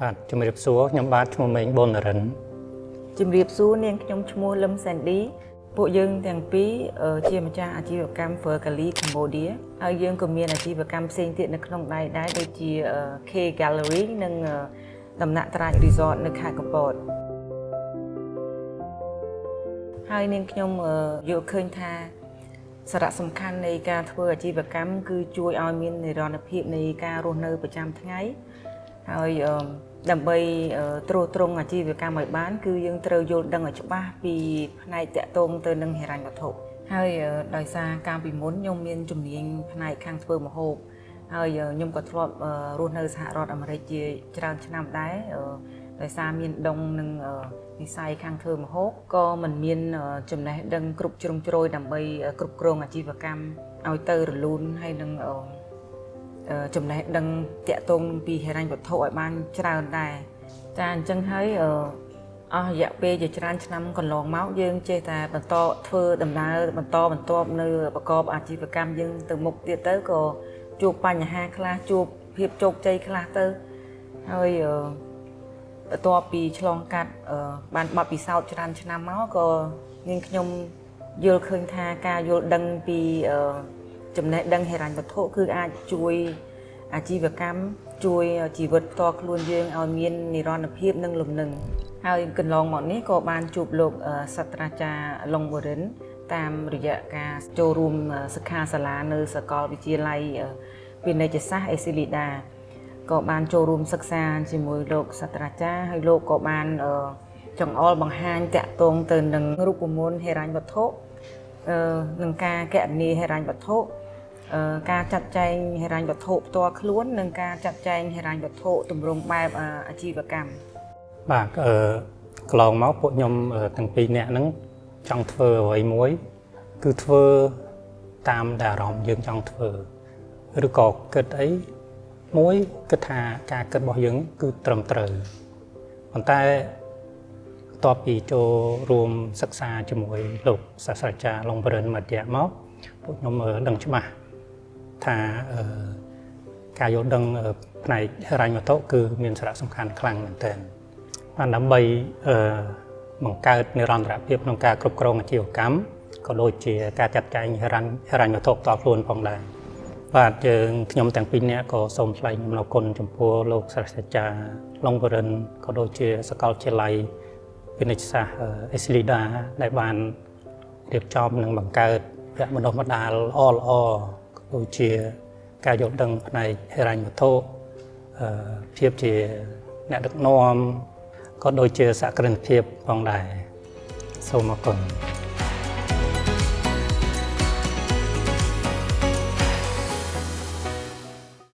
បាទជំរាបសួរខ្ញុំបាទឈ្មោះមេងប៊ុនរិន ជំរាបសួរនាងខ្ញុំឈ្មោះលឹមសែនឌីពួកយើងទាំងពីរជាម្ចាស់អាជីវកម្ម Fergali Cambodia ហើយយើងក៏មានអាជីវកម្មផ្សេងទៀតនៅក្នុងដៃដែរដូចជាK Gallery និងដំណាក់ត្រាច Resort នៅខេត្តកំពតហើយនាងខ្ញុំយល់ឃើញថាសារៈសំខាន់នៃការធ្វើអាជីវកម្មគឺជួយឲ្យមាននិរន្តរភាពនៃការរស់នៅប្រចាំថ្ងៃហើយដើម្បីត្រួតត្រងអាជីវកម្មឲ្យបាន គឺយើងត្រូវយល់ដឹងឲ្យច្បាស់ពីផ្នែកតាក់ទងទៅនឹងហិរញ្ញវត្ថុហើយដោយសារកាលពីមុនខ្ញុំមានជំនាញផ្នែកខាងធ្វើម្ហូបហើយខ្ញុំក៏ធ្លាប់រស់នៅសហរដ្ឋអាមេរិកជាច្រើនឆ្នាំដែរដោយសារមានដងនឹងនិស័យខាងធ្វើម្ហូបក៏មិនមានចំណេះដឹងគ្រប់ជ្រុងជ្រោយដើម្បីគ្រប់គ្រងអាជីវកម្មឲ្យទៅរលូនហើយនឹងចំណេះដឹងតាក់ទងពីហិរញ្ញវត្ថុឲ្យបានច្រើនដែរចាអញ្ចឹងហើយអស់រយៈពេលជាច្រើនឆ្នាំកន្លងមកយើងចេះតែបន្តធ្វើដំណើរបន្តបន្ទាប់នៅប្រកបអាជីវកម្មយើងទៅមុខទៀតទៅក៏ជួបបញ្ហាខ្លះជួបភាពជោគជ័យខ្លះទៅហើយបន្ទាប់ពីឆ្លងកាត់បានបទពិសោធន៍ច្រើនឆ្នាំមកក៏នាងខ្ញុំយល់ឃើញថាការយល់ដឹងពីចំណេះដឹងហិរញ្ញវត្ថុគឺអាចជួយអាជីវកម្មជួយជីវិតផ្ទាល់ខ្លួនយើងឲ្យមាននិរន្តរភាពនិងលំនឹងហើយកន្លងមកនេះក៏បានជួបលោកសាស្ត្រាចារ្យឡុងបូរិនតាមរយៈការចូលរួមសិក្ខាសាលានៅសាកលវិទ្យាល័យពាណិជ្ជសាស្ត្រអេស៊ីលីដាក៏បានចូលរួមសិក្សាជាមួយលោកសាស្ត្រាចារ្យហើយលោកក៏បានចង្អុលបង្ហាញតាក់ទងទៅនឹងរូបមន្តហិរញ្ញវត្ថុនឹងការគណនាហិរញ្ញវត្ថុការចាត់ចែងហិរញ្ញវត្ថុផ្ទាល់ខ្លួននិងការចាត់ចែងហិរញ្ញវត្ថុទម្រង់បែបអាជីវកម្ម បាទកន្លងមកពួកខ្ញុំទាំងពីរនាក់ហ្នឹងចង់ធ្វើអ្វីមួយ គឺធ្វើតាមតែអារម្មណ៍យើងចង់ធ្វើឬក៏គិតអីមួយគិតថាការគិតរបស់យើងគឺត្រឹមត្រូវប៉ុន្តែបន្ទាប់ពីចូលរួមសិក្សាជាមួយលោកសាស្ត្រាចារ្យឡុងបរិនមជ្ឈមកពួកខ្ញុំដឹងច្បាស់ថាការយល់ដឹងផ្នែកហិរញ្ញវត្ថុគឺមានសារៈសំខាន់ខ្លាំងមែនទែនបានដើម្បីបង្កើតនិរន្តរភាពក្នុងការគ្រប់គ្រងអាជីវកម្មក៏ដូចជាការចាត់ចែងហិរញ្ញវត្ថុផ្ទាល់ខ្លួនផងដែរបាទយើងខ្ញុំទាំងពីរនាក់ក៏សូមថ្លែងអំណរគុណចំពោះលោកសាស្ត្រាចារ្យឡុងបរិនក៏ដូចជាសាកលវិទ្យាល័យពាណិជ្ជសាស្ត្រអេស៊ីលីដាដែលបានរៀបចំនិងបង្កើតវគ្គបណ្ដុះបណ្ដាលល្អល្អក៏ដូចជាការយល់ដឹងផ្នែកហិរញ្ញវត្ថុភាពជាអ្នកដឹកនាំក៏ដូចជាសហគ្រិនភាពផងដែរសូមអរគុណ។